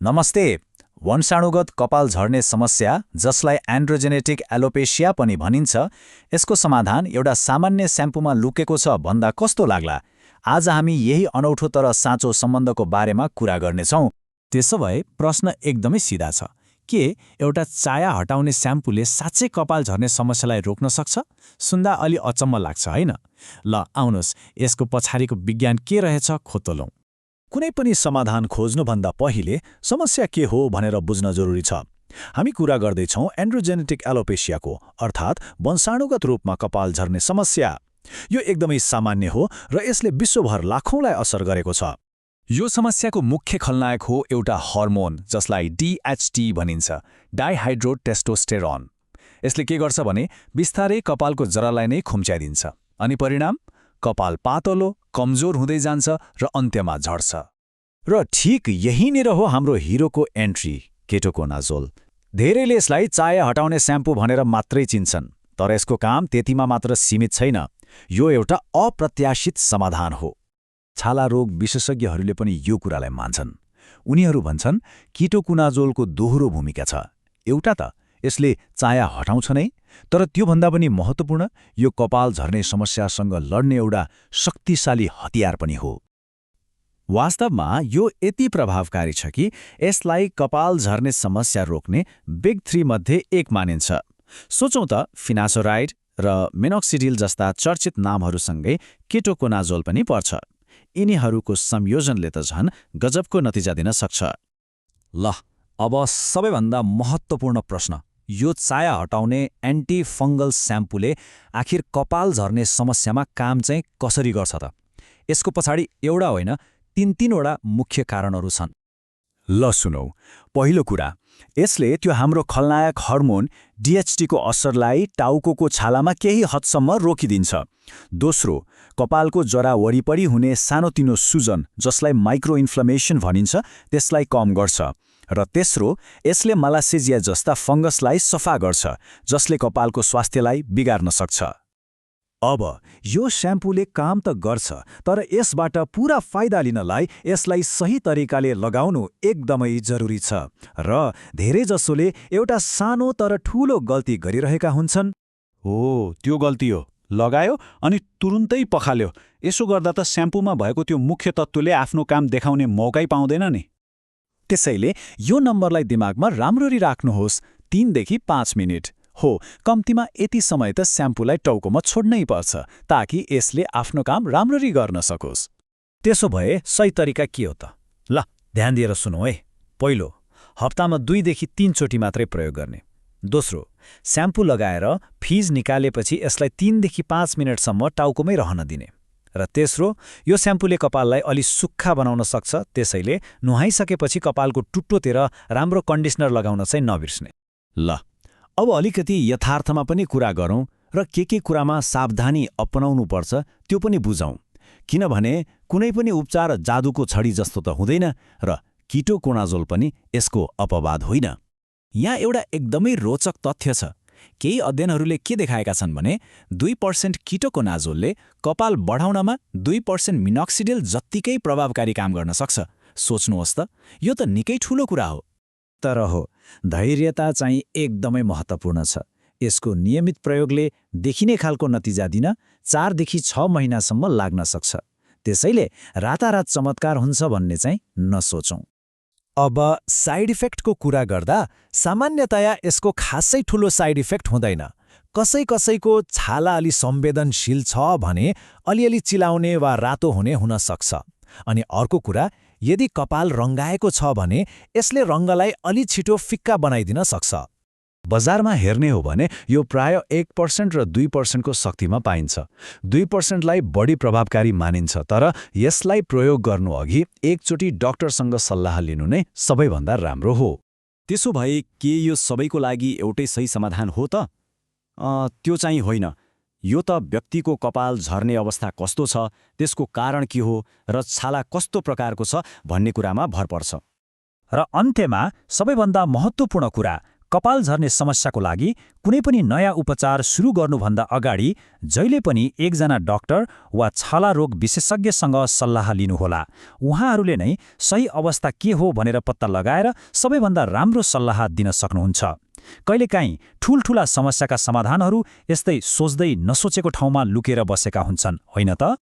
नमस्ते। वंशाणुगत कपाल झर्ने समस्या, जसलाई एन्ड्रोजेनेटिक एलोपेसिया पनि भनिन्छ, यसको समाधान एउटा सामान्य स्याम्पूमा लुकेको छ भन्दा कस्तो लाग्ला? आज हामी यही अनौठो तर साँचो सम्बन्धको बारेमा कुरा गर्नेछौँ। त्यसो भए प्रश्न एकदमै सिधा छ। के एउटा चाया हटाउने स्याम्पूले साँच्चै कपाल झर्ने समस्यालाई रोक्न सक्छ? सुन्दा अलि अचम्म लाग्छ होइन? ल आउनुहोस्, यसको पछाडिको विज्ञान के रहेछ खोतलौँ। कुनै पनि समाधान खोज्नुभन्दा पहिले समस्या के हो भनेर बुझ्न जरुरी छ। हामी कुरा गर्दैछौँ एन्ड्रोजेनेटिक एलोपेसियाको, अर्थात् वंशाणुगत रूपमा कपाल झर्ने समस्या। यो एकदमै सामान्य हो र यसले विश्वभर लाखौँलाई असर गरेको छ। यो समस्याको मुख्य खलनायक हो एउटा हर्मोन जसलाई DHT भनिन्छ, डाइहाइड्रोटेस्टोस्टेरोन। यसले के गर्छ भने बिस्तारै कपालको जरालाई नै खुम्च्याइदिन्छ, अनि परिणाम कपाल पातलो, कमजोर हुँदै जान्छ र अन्त्यमा झर्छ। र ठिक यहीँनिर हो हाम्रो हिरोको एन्ट्री, केटोकोनाजोल। धेरैले यसलाई चाया हटाउने स्याम्पू भनेर मात्रै चिन्छन्, तर यसको काम त्यतिमा मात्र सीमित छैन। यो एउटा अप्रत्याशित समाधान हो। छाला रोग विशेषज्ञहरूले पनि यो कुरालाई मान्छन्। उनीहरू भन्छन् केटोकोनाजोलको दोहोरो भूमिका छ। एउटा त यसले चाया हटाउँछ नै, तर त्योभन्दा पनि महत्त्वपूर्ण, यो कपाल झर्ने समस्यासँग लड्ने एउटा शक्तिशाली हतियार पनि हो। वास्तवमा यो यति प्रभावकारी छ कि यसलाई कपाल झर्ने समस्या रोक्ने बिग 3 मध्ये एक मानिन्छ। सोचौँ त, फिनासोराइड र मिनोक्सिडिल जस्ता चर्चित नामहरूसँगै केटोकोनाजोल पनि पर्छ। यिनीहरूको संयोजनले त झन् गजबको नतिजा दिन सक्छ। ल अब सबैभन्दा महत्त्वपूर्ण प्रश्न, यो चाया हटाउने एन्टी फङ्गल स्याम्पूले आखिर कपाल झर्ने समस्यामा काम चाहिँ कसरी गर्छ त? यसको पछाडि एउटा होइन, तीनवटा मुख्य कारणहरू छन्। ल सुनौ। पहिलो कुरा, यसले त्यो हाम्रो खलनायक हर्मोन DHTको असरलाई टाउकोको छालामा केही हदसम्म रोकिदिन्छ। दोस्रो, कपालको जरा वरिपरि हुने सानोतिनो सुजन, जसलाई माइक्रो इन्फ्लेमेसन भनिन्छ, त्यसलाई कम गर्छ। र तेस्रो, यसले मलासेजिया जस्ता फङ्गसलाई सफा गर्छ, जसले कपालको स्वास्थ्यलाई बिगार्न सक्छ। अब यो स्याम्पूले काम त गर्छ, तर यसबाट पूरा फाइदा लिनलाई यसलाई सही तरिकाले लगाउनु एकदमै जरुरी छ। र धेरैजसोले एउटा सानो तर ठूलो गल्ती गरिरहेका हुन्छन्। त्यो गल्ती हो, लगायो अनि तुरुन्तै पखाल्यो। यसो गर्दा त स्याम्पूमा भएको त्यो मुख्य तत्त्वले आफ्नो काम देखाउने मौकै पाउँदैन नि। त्यसैले यो नम्बरलाई दिमागमा राम्ररी राख्नुहोस्, 3 देखि 5 मिनेट हो। कम्तीमा यति समय त स्याम्पूलाई टाउकोमा छोड्नै पर्छ, ताकि यसले आफ्नो काम राम्ररी गर्न सकोस्। त्यसो भए सही तरिका के हो त? ल ध्यान दिएर सुनौ है। पहिलो, हप्तामा 2 देखि 3 चोटि मात्रै प्रयोग गर्ने। दोस्रो, स्याम्पू लगाएर फिज निकालेपछि यसलाई 3 देखि 5 मिनटसम्म टाउकोमै रहन दिने। र तेस्रो, यो स्याम्पूले कपाललाई अलि सुक्खा बनाउन सक्छ, त्यसैले नुहाइसकेपछि कपालको टुप्पोतिर राम्रो कन्डिसनर लगाउन चाहिँ नबिर्स्ने। ल अब अलिकति यथार्थमा पनि कुरा गरौँ र के कुरामा सावधानी अपनाउनुपर्छ त्यो पनि बुझौँ। किनभने कुनै पनि उपचार जादुको छडी जस्तो त हुँदैन, र केटोकोनाजोल पनि यसको अपवाद होइन। यहाँ एउटा एकदमै रोचक तथ्य छ। केही अध्ययनहरूले के देखाएका छन् भने 2% केटोकोनाजोलले कपाल बढाउनमा 2% मिनोक्सिडिल जत्तिकै प्रभावकारी काम गर्न सक्छ। सोच्नुहोस् त, यो त निकै ठूलो कुरा हो। तर हो, धैर्यता चाहिँ एकदमै महत्त्वपूर्ण छ। यसको नियमित प्रयोगले देखिने खालको नतिजा दिन 4 देखि 6 महिनासम्म लाग्न सक्छ। त्यसैले रातारात चमत्कार हुन्छ भन्ने चाहिँ नसोचौँ। अब साइड इफेक्टको कुरा गर्दा सामान्यतया यसको खासै ठूलो साइड इफेक्ट हुँदैन। कसैको छाला अलि संवेदनशील छ भने अलिअलि चिलाउने वा रातो हुने हुन सक्छ। अनि अर्को कुरा, यदि कपाल रङ्गाएको छ भने यसले रङ्गलाई अलि छिटो फिक्का बनाइदिन सक्छ। बजारमा हेर्ने हो भने यो प्राय 1% र 2% को शक्तिमा पाइन्छ। 2%लाई बढी प्रभावकारी मानिन्छ, तर यसलाई प्रयोग गर्नुअघि एकचोटि डाक्टरसँग सल्लाह लिनु नै सबैभन्दा राम्रो हो। त्यसो भए के यो सबैको लागि एउटै सही समाधान हो त? त्यो चाहिँ होइन। यो त व्यक्तिको कपाल झर्ने अवस्था कस्तो छ, त्यसको कारण के हो र छाला कस्तो प्रकारको छ भन्ने कुरामा भर पर्छ। र अन्त्यमा सबैभन्दा महत्त्वपूर्ण कुरा, कपाल झर्ने समस्याको लागि कुनै पनि नयाँ उपचार सुरु गर्नुभन्दा अगाडि जहिले पनि एकजना डाक्टर वा छाला रोग विशेषज्ञसँग सल्लाह लिनुहोला। उहाँहरूले नै सही अवस्था के हो भनेर पत्ता लगाएर सबैभन्दा राम्रो सल्लाह दिन सक्नुहुन्छ। कहिलेकाहीँ ठूलठूला समस्याका समाधानहरू यस्तै सोच्दै नसोचेको ठाउँमा लुकेर बसेका हुन्छन्, होइन त?